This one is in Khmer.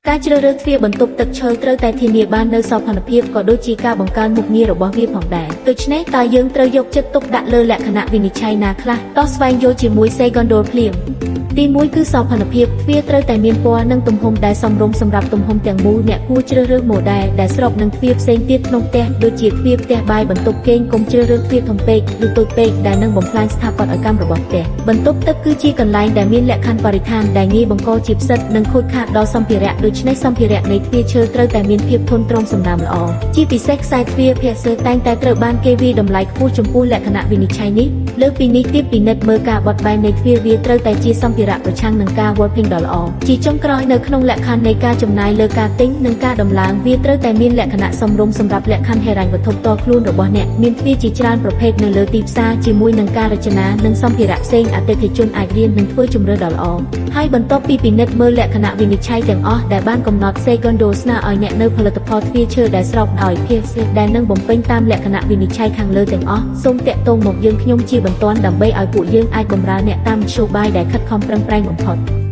ការជ្រើសរើសទ្វារបន្ទប់ទឹកឈើត្រូវតែធានាបាននូវសោភ័ណភាពក៏ដូចជាការបង្កើនមុខងាររបស់វាផងដែរដូច្នេះតើយើងត្រូវយកចិត្តទុកដាក់លើលក្ខណៈវិនិច្ឆ័យណាខ្លះតោះស្វែងយល់ជាមួយ Segundo ភ្លាមទី1គឺសោភ័ណភាពទ្វារត្រូវតែមានពណ៌និងទំហំដែលសមរម្យសម្រាប់ទំហំទាំងមូលអ្នកគួរជ្រើសរើសម៉ូដែលដែលស្របនឹងទ្វារផ្សេងទៀតក្នុងផ្ទះដូចជាទ្វារផ្ទះបាយបន្ទប់គេងកុំជ្រើសរើសទ្វារធំពេកឬតូចពេកដែលនឹងបំផ្លាញស្ថាបត្យកម្មរបស់ផ្ទះបន្ទប់ទឹកគឺជាកន្លែងដែលមានលក្ខខណ្ឌបរិស្ថានដែលងាយបង្កជាផ្សិតនិងខូចខាតដល់សម្ភារៈដូច្នេះសម្ភារៈនៃទ្វារឈើត្រូវតែមានភាពធន់ទ្រាំសំណើមល្អជាពិសេសខ្សែទ្វារភាគសើតែងតែត្រូវបានគេវាយតម្លៃខ្ពស់ចំពោះលក្ខណៈវិនិច្ឆ័យនេះលើសពីនេះទៀតពិនិត្យមើលការបត់បែននៃទ្វារវាត្រូវតែជាសម្ភារៈប្រឆាំងនឹងការ warping ដ៏ល្អជាចុងក្រោយនៅក្នុងលក្ខខណ្ឌនៃការចំណាយលើការទិញនិងការដំឡើងវាត្រូវតែមានលក្ខណៈសមរម្យសម្រាប់លក្ខខណ្ឌហិរញ្ញវត្ថុផ្ទាល់ខ្លួនរបស់អ្នកមានទ្វារជាច្រើនប្រភេទនៅលើទីផ្សារជាមួយនឹងការរចនានិងសម្ភារៈផ្សេងអតិថិជនអាចរៀននិងធ្វើជម្រើសដ៏ល្អហើយបន្ទាប់ពីពិនិត្យមើលលក្ខណៈវិនិច្ឆ័យទាំងអស់ដែលបានកំណត់ Segundo ស្នើឲ្យអ្នកនៅផលិតផលទ្វារឈើដែលស្របដោយភាសដែលនឹងបំពេញតាមលក្ខណៈវិនិច្ឆ័យខាងលើទាំងអស់សូមតាក់ទងមកយើងខ្ញុំជាបន្ទាន់ដើម្បីឲ្យពួកយើងអាចបម្រើអ្នកតាមមធ្យោបាយដែលខិតខំប្រឹងប្រែងបំផុត។